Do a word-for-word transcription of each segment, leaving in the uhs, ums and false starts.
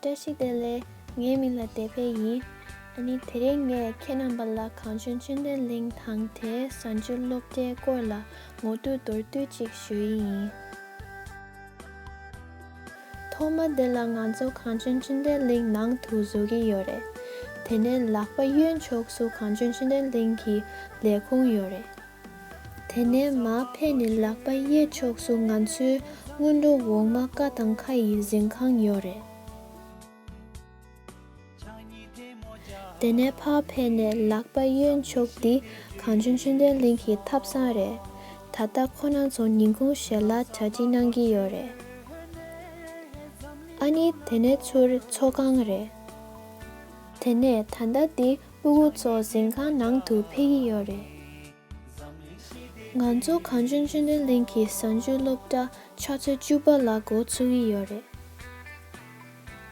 བཀྲ་ཤིས་བདེ་ལེགས། ངའི་མིང་ལ་བདེ་ཕེ་ཡིན། ཨ་ནི་དེ་རིང་ངས་ཁྱེད་རྣམ་པ་ལ་གངས་ལྗོངས་ཆོས་ལྡན་གླིང་དང་དེའི་གཟའ་མཇུག་སློབ་གྲྭའི་སྐོར་ལ་ངོ་སྤྲོད་མདོར་བསྡུས་ཅིག་ཞུ་ཡི་ཡིན། ཐོག་མ་དེ་ལ་ང་ཚོ་གངས་ལྗོངས་ཆོས་ལྡན་གླིང་ནང་དུ་འཛུལ་གྱི་ཡོད་རེད། དེ་ནས་ལག་པ་གཡོན་ཕྱོགས་སུ་གངས་ལྗོངས་ཆོས་ལྡན་གླིང་གི་ལས་ཁུངས་ཡོད་རེད། དེ་ནས་མར་ཕེབས་ནས་ལག་པ་གཡས་ཕྱོགས་སུ་ང་ཚོའི་སྔོན་འགྲོ་འོག་མ་ཀ་དང་ཁ་ཡི་གཟིམ་ཁང་ཡོད་རེད། དེ་ནས་ཕར་ཕེབས་ནས་ལག་པ་གཡོན་ཕྱོགས་འདི་གངས་ལྗོངས་ཆོས་ལྡན་གླིང་གི་ཐབ་ཚང་རེད། ད་ལྟ་ཁོ་རང་ཚོ་ཉིན་གུང་ཞལ་ལག་གྲ་སྒྲིག་གནང་གི་ཡོད་རེད། ཨ་ནི་དེ་ནས་ཚུར་ཚོགས་ཁང་རེད། དེ་ནས་ད་ལྟ་འདི་སྤུ་གུ་ཚོ་གཟིམ་ཁང་ནང་དུ་ཕེབས་ཀྱི་ཡོད་རེད། ང་ཚོ་གངས་ལྗོངས་ཆོས་ལྡན་གླིང་གི་གཟའ་མཇུག་སློབ་གྲྭ་ཆུ་ཚོད་བཅུ་པ་ལ་འགོ་ཚུགས་ཀྱི་ཡོད་རེད།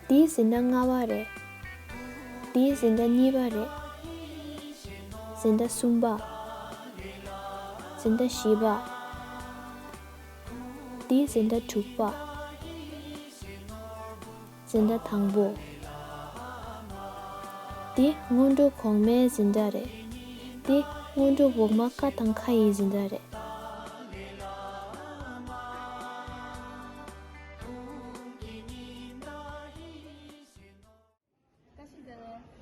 འདི་འཛིན་གྲྭ་ལྔ་པ་རེད། འདི་འཛིན་གྲྭ་གཉིས་པ་རེད། འཛིན་གྲྭ་གསུམ་པ། འཛིན་གྲྭ་བཞི་པ། འདི་འཛིན་གྲྭ་དྲུག་པ། འཛིན་གྲྭ་དང་པོ། འདི་སྔོན་འགྲོ་གོང་མའི་འཛིན་གྲྭ་རེད། འདི་སྔོན་འགྲོ་འོག་མ་ཀ་དང་ཁ་ཡི་འཛིན་གྲྭ་རེད། བཀྲ་ཤིས་བདེ་ལེགས།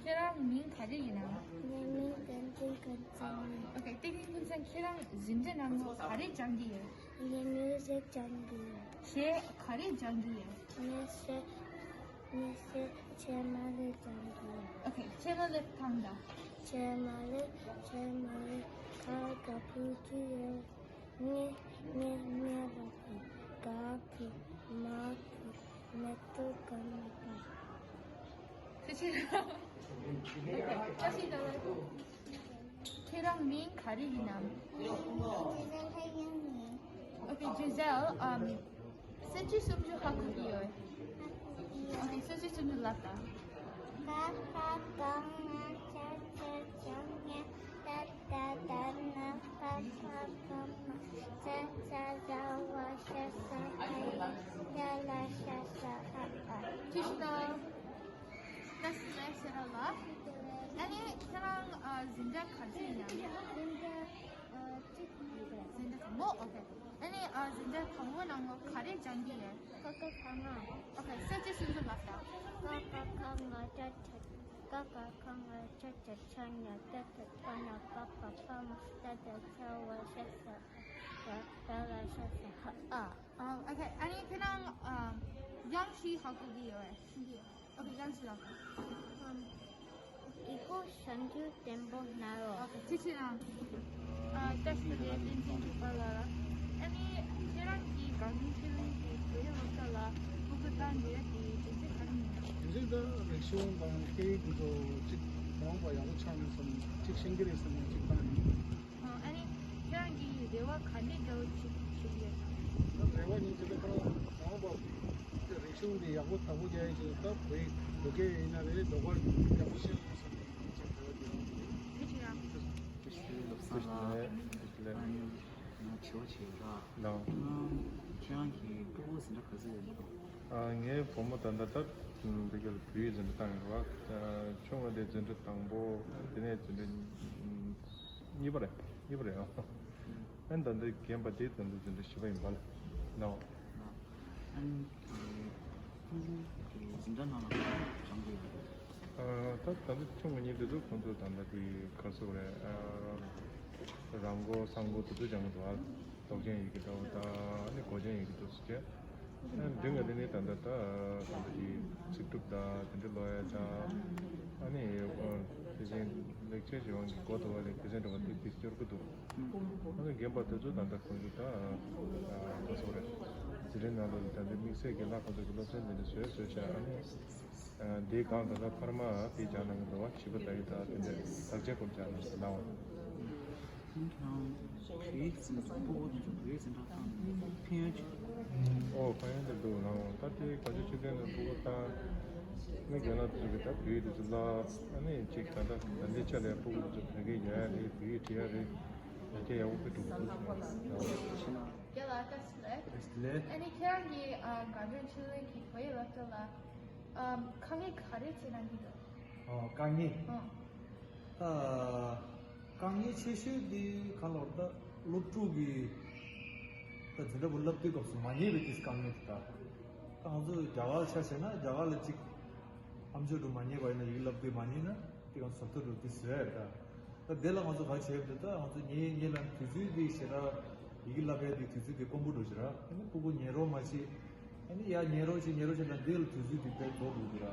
ཁྱེད་རང་མིང་ག་རེ་ཡིན་ནམ། ངའི་མིང་བསྟན་འཛིན་ཀུན་བཟང་ཡིན། ཨོ་ཁེ། བསྟན་འཛིན་ཀུན་བཟང་། ཁྱེད་རང་འཛིན་གྲྭ་ནང་ལོ་ག་རེ་སྦྱང་གི་ཡོད། ངས་མིའུ་ཟིག་སྦྱང་གི་ཡོད། གཞས་ག་རེ་སྦྱང་གི་ཡོད། ངས་གཞས་ངས་གཞས་ཆེ་མ་ལེ་སྦྱང་གི་ཡོད། ཨོ་ཁེ། ཆེ་མ་ལེ་ཐང་ད། ཆེ་མ་ལེ་ཆེ་མ་ལེ་ཁ་ག་བུ་གི་ཡོད། ངས་ངས་ངས་ལ་གི་ག་གི་མ་གི་མེ་ཏོག་ག་མེ་ཏོག་ཁྱེད་རང་མིང་ག་རེ་ཡིན་ནམ། ཇི་ཟེར་ཧེ་ཡང་ཡིན། ཨོ་ཁེ། ཇི་ཟེར། ཨམ། སུམ་ཅུ་སུམ་ཅུ་ཧ་གོ་གི་ཡོད། ཨོ་ཁེ། སུམ་ཅུ་སུམ་ཅུ་ལབ་དང་། ཀ་ཁ་ག་ང་ཆ་ཆ་ཆ་ཉ་ཏ་ཏ་ད་ན་ཀ་ཁ་ག་ང་ཆ་ཆ་ཟ་བ་ཤ་ས་ཧ་ཡ་ཡ་ལ་ཤ་ས་ཧ་ཨ། ཅི་ཞིག་དང་། བཀྲ་ཤིས་བདེ་ལེགས་ཟེར་རོགས་ལ། ཨ་ནི་ཁྱེད་རང་ཨ་འཛིན་གྲྭ་ག་ཚོད་ཡིན་ནམ། འཛིན་གྲྭ་ཨ་གཅིག་ཡིན། འཛིན་གྲྭ་དང་པོ། ཨོ་ཁེ། ཨ་ནི་ཨ་འཛིན་གྲྭ་དང་པོ་ནང་ལོ་ག་རེ་སྦྱང་གི་ཡོད། ཀ་ཁ་ག་ང་། ཨོ་ཁེ། སུམ་ཅུ་སུམ་ཅུ་ལབ་དང་། ཀ་ཁ་ག་ང་ཆ་ཆ། ཀ་ཁ་ག་ང་ཆ་ཆ་ཆ་ཉ་ཏ་ཏ་ད་ན་པ་ཕ་ཕ་མ་ཏ་ཏ་ཆ་བ་ཤ་ས་ཧ་ཡ་ད་ལ་ཤ་ས་ཧ་ཨ། ཨ། ཨོ་ཁེ། ཨ་ནི་ཁྱེད་རང་ཨ་དབྱངས་ཤིག་ཧ་གོ་གི་ཡོད། ཨོ་ཁེ། དབྱངས་ཤིག་ལབ། ཨམ། ཨི་ཁུ་ཤ་འགྱུར་བརྟན་པོ་གནང་རོགས། ཨོ་ཁེ། ཅི་ཅི་རང་། ཨ། བཀྲ་ཤིས་བདེ་ལེགས། བསྟན་འཛིན་འབྲུག་པ་ལགས། ཨ་ནི་ཁྱེད་རང་གིས་གངས་ལྗོངས་ཆོས་གླིང་གི་བོད་ཡིག་སློབ་གྲྭ་ལ་སྤུ་གུ་བཏང་འདོད་ཡ་དེ་རྒྱུ་མཚན་ག་རེ་ཡིན་ནམ། རྒྱུ་མཚན་ད་རིག་གཞུང་དང་སྐད་ཡིག་འདི་ཚོ་གཅིག་མ་འོངས་པ་ཡག་པོ་ཆགས་ན་བསམ་ནས་གཅིག་ཤེས་ཀྱི་རེད་བསམ་ནས་གཅིག་བཏང་ཡིན། ཨ་ནི་ཁྱེད་རང་གི་རེ་བ་ག་འདྲའི་འདྲ་བོ་ཅིག་བྱེད་ཀྱི་ཡོད་དམ། རེ་བ་ཡིན་ཟེར་ན་ད་མ་འོངས་པ་རིག་གཞུང་འདི་ཡག་པོ་དག་པོ་རྒྱག་ཡིན་ཟེར་ན་ད་བོད་ཡིག་བོད་སྐད་ཡིན་ན་རེད། ལོ་ཀ་ཡག་པོ་ཤེས་དགོས་བསམ་ནས་ཅིག་རེ་བ་རྒྱག་ཡིན། ཐུགས་རྗེ་ཆེ། བཀྲ་ཤིས་བདེ་ལེགས། ཨ་ནི་ང་དྲི་བ་བྱེད་ཡོད་ད། ལགས། ཁྱེད་རང་གི་སྤུ་གུ་འཛིན་གྲྭ་ག་ཚོད་ཡོད་ལགས། ཨ། ངའི་བུ་མོ་ད་ལྟ་ད་འདི་གར་བོད་ཡིག་འཛིན་གྲྭ་བཏང་ཡོད་རེད་བ། ཆུང་བ་དེ་འཛིན་གྲྭ་དང་པོ། དེ་ནས་འཛིན་གྲྭ་གཉིས་པ་རེད། གཉིས་པ་རེད་ཨ། ཨ་ནི་ད་ལྟ་རྒན་པ་དེ་ད་ལྟ་འཛིན་གྲྭ་བཞི་པ་ཡིན་པ་ལགས། ཨ་ནི་འཛིན་གྲྭ་ནང་ལ་སྦྱང་དགོས་ཡོད་རེད། ཨ། ད་ད་ལྟ་ཆུང་བ་གཉིས་དེ་ཚོ་ཁོང་ཚོ་ད་ལྟ་དེ་ག་རེ་ཟེར་དགོས་རེད། ཨ། རང་མགོ་གསར་མགོ་དེ་ཚོ་སྦྱང་གི་འདུག་ཨ། རྟོགས་ལྡན་ཡི་གེ་འདྲ་བོ་དང་ཨ་ནི་གོ་ལྡན་ཡི་གེ་འདྲ་བོ་ཟེར་བྱས། ཨ། འདི་ང་འདི་ནི་ད་ལྟ་ད་ད་ལྟ་དེ་ཚིག་གྲུབ་དང་དེ་འདྲ་ཀློག་ཡ་དང་། ཨ་ནི་དེ་བཞིན་ལེགས་བྱས་ཞེས་པའི་གི་མགོ་ཐོག་ལ་དེ་ཚོ་འདྲ་བ་དེ་དེ་སྐྱོར་གི་འདུག་ཨ་ནི་རྒན་པ་དེ་ཚོ་ད་ལྟ་ཁོང་ཚོ་ད་ག་རེ་ཟེར་དགོས་རེད། འཛིན་གྲྭའི་ནང་ལོགས་ལ་ད་ལྟ་དམིགས་བསལ་གྱི་ལ་ཁོང་ཚོ་གི་སློབ་ཚན་འདི་འདྲ་བཟོས་བཟོས་བྱས། ཨ་ནི་འདིའི་སྒང་ད་ལྟ་འཕར་མ་དེ་སྦྱང་གནང་གི་འདུག་བ། བྱིས་པ་ད་ཡི་ད་དེ་འདྲ་དག་ཆ་སྐོར་སྦྱང་གནང་གི་འདུག་ལགས། ཁྱེད་རང་བོད་ཡིག་འཛིན་གྲྭ་སྤུ་གུ་དེ་ཚོ་བོད་ཡིག་འཛིན་གྲྭ་བཏང་ནས་ཕན་ཡོན་ཅི་འདུག་ཨོ། ཕན་ཡོན་དེ་འདུག་ལགས། ད་ལྟའི་གངས་ལྗོངས་ཆོས་ལྡན་ལ་སྤུ་གུ་བཏང་ནས་རྒན་ལགས་དེ་ཚོ་གི་ད་བོད་ཡིག་དེ་ཚོ་བསླབ། ཨ་ནི་ཅིག་ད་ལྟ་ད་ལྟའི་ཆ་ལ་སྤུ་གུ་དེ་ཚོ་བོད་སྐད་རྒྱག་ཡ་རེད། བོད་ཡིག་བྲིས་ཡ་རེད། ཡང་བསྐྱར་ཡག་པོ་དཔེ་འགྲོ་གི་འདུག་རྒན་ལགས་བཀྲ་ཤིས་བདེ་ལེགས། བཀྲ་ཤིས་བདེ་ལེགས། ཨ་ནི་ཁྱེད་རང་གིས་ཨ་དགའ་སྟོན་ཆོས་གླིང་གི་བོད་ཡིག་སློབ་གྲྭ་ལ་ཨམ་དཀའ་ངལ་ག་རེ་འཕྲད་གནང་གི་འདུག་ཨ་དཀའ་ངལ། ཨ། ད་དཀའ་ངལ་ཆེ་ཤོས་འདི་ག་ལོར་ད་སློབ་ཕྲུག་གི་ད་འཛིན་གྲྭ་བོ་བསླབ་དུས་སྐབས་སུ་མ་ཉན་པའི་དེ་དཀའ་ངལ་དེ། ད་ད་ང་ཚོ་རྒྱ་གར་ཆ་བཞག་ན་རྒྱ་གར་ལ་གཅིག་ཨམ་ཅོག་འགྲོ་མ་ཉན་པ་ཡིན་ན་ཡིག་བསླབ་དུས་མ་ཉན་ན་དེ་ག་ཟབ་ཐོ་འགྲོ་དུས་ཟེར་ད། ད་དེ་ལ་ང་ཚོ་ག་བྱས་པ་འདི་ད་ང་ཚོ་ཉེ་ཉེ་ལ་དུས་ཚོད་འདི་ཞེ་དྲག་ཡི་གེ་བསླབ་ཡ་འདི་དུས་ཚོད་འདི་དཀོན་པོ་འགྲོ་ཞེ་དྲག་ཨ་ནི་ཕྲུ་གུ་ཉན་རོགས་མ་བྱེད། ཨ་ནི་ཡ་ཉན་རོགས་བྱེད་ཉན་རོགས་བྱེད་ལ་འདི་ལ་དུས་ཚོད་འདི་དཔེ་རྫོགས་འགྲོ་གི་ར།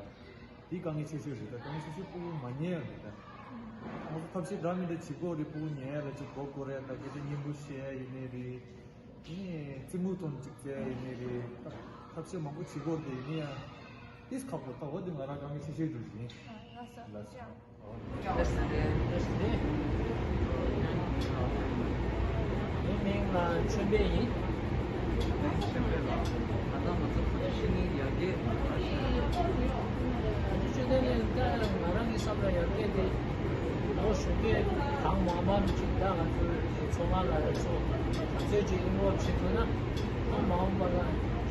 འདི་དཀའ་ངལ་ཆེ་ཤོས་རེད། ད་དཀའ་ངལ་ཆེ་ཤོས་ཕྲུ་གུ་མ་ཉན་ཡ་རེད་ད། ང་ཚོ་ཐབས་ཤེས་འདྲ་མི་འདྲ་བྱེད་དགོས་རེད། ཕྲུ་གུ་ཉན་ཡ་ལ་ཅིག་གོ་དགོས་རེད། ད་སྐད་ཆ་སྙན་པོ་བཤད་ཡ་ཡིན་ནའི་རེད། ཨ་ནི་རྩེད་མོ་ཐོག་ཅིག་རྩེ་ཡ་ཡིན་ནའི་རེད། ད་ཐབས་ཤེས་མང་པོ་བྱེད་དགོས་རེད། ཡིན་ནའི་ཡ་ཏིས་ཁག་པོ་ད་འོ་དེ་ང་རང་དཀའ་ངལ་ཆེ་ཤོས་འགྲོ་བཞིན། ལགས་སོ། ལགས་སོ། ངའི་མིང་ལ་ཆོས་འཕེལ་ཡིན། ད་ལྟ་ང་ཚོ་ཁ་ཤས་ཤིང་ཡར་རྒྱས། ད་ཅི་ཆོས་ལྡན་གླིང་ད་ང་རང་གི་བསམ་པར་ཡར་རྒྱས་དེ་ལོ་ཞོགས་ཀས་གང་མང་མང་ཅིག་ད་ང་ཚོའི་ཚོང་ཁང་ལ་རེ་ཚོ་ག་ཚོད་ཅིག་ཨིན་བོལབ་བྱེད་ཐུབ་ན། ཨ་མ་འོངས་པ་ལ་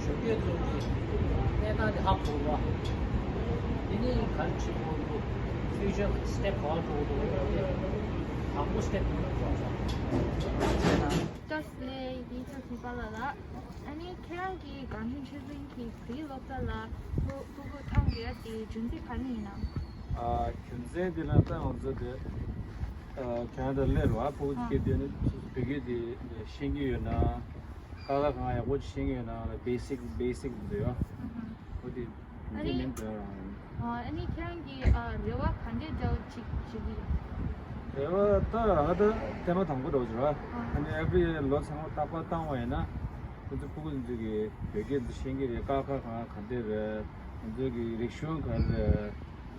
ཞོགས་ཀས་ཚོ་གི་གནས་སྟངས་དེ་ཧ་གོ་བ། དེ་ནས་ག་རེ་བྱེད་དགོས་འདུག་ཕིའུ་ཅར་སི་ཊེབ་ག་པར་འགྲོ་དགོས་འདུག་དང་པོ་སི་ཊེབ་དེ་ནས་འགྲོ་བ། བཀྲ་ཤིས་བདེ་ལེགས། ཡིག་ཆ་ཚིག་པ་ལ་ལ། ཨ་ནི་ཁྱེད་རང་གིས་དགའ་སྟོན་ཆོས་གླིང་གི་བོད་ཡིག་སློབ་གྲྭ་ལ་ཕྲུ་ཕྲུ་གུ་མཐོང་དགོས་ཡ་དེ་རྒྱུ་མཚན་ག་རེ་ཡིན་ནམ། ཨ་རྒྱུ་མཚན་དེ་ལ་ད་ང་ཚོ་དེ་ཨ་ཁེ་ན་ཌ་སླེབས་ར་ཕྲུ་གུ་ཨ་སྐྱེས་དུས་ནི་བོད་སྐད་དེ་ཤེས་ཀྱི་ཡོད་ན། ཀ་ཁ་གང་ཡག་པོ་ཅིག་ཤེས་ཀྱི་ཡོད་ན་ལ་བེ་སིག་བེ་སིག་འདི་ཡོད། ཨ་ཧ། འོ་དེ་ཨ་དེ་ནི་མིན་དོན་རང་ཡིན། ཨ་ཨ་ནི་ཁྱེད་རང་གིས་ཨ་རེ་བ་ག་འདྲས་འདྲ་བོ་ཅིག་ཞུ་གི་ཡོད། རེ་བ་ད་ཨ་ད་ཐེངས་མ་དང་པོ་འདྲ་བོ་ཅིག་ར། ཨ་ཨ་ནི་ཨེ་བྷི་རི་ལོ་ཚང་མ་རྟག་པར་བཏང་བ་ཡིན་ན་ཁོ་ཚོ་ཕྲུ་གུ་ཚོ་གི་བོད་སྐད་ཚོ་ཤེས་ཀྱི་རེད། ཀ་ཁ་གང་ག་འདྲས་རེད། ཁོ་ཚོ་གི་རིག་གཞུང་ག་རེ་རེད། ད་རེས་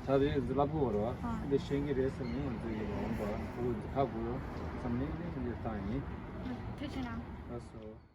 ཚོ་བསླབ་དགོས་རེད་བ། ཨ་འདི་ཤེས་ཀྱི་རེད་བསམ་ནས་ང་ཚོ་གི་མ་འོངས་པ་ཕྲུ་གུ་ཚོ་ཧ་གོ་བསམ་ནས་ནི་འདི་བཏང་ཡིན། ཐུགས་རྗེ་གནང་། ལགས་སོ།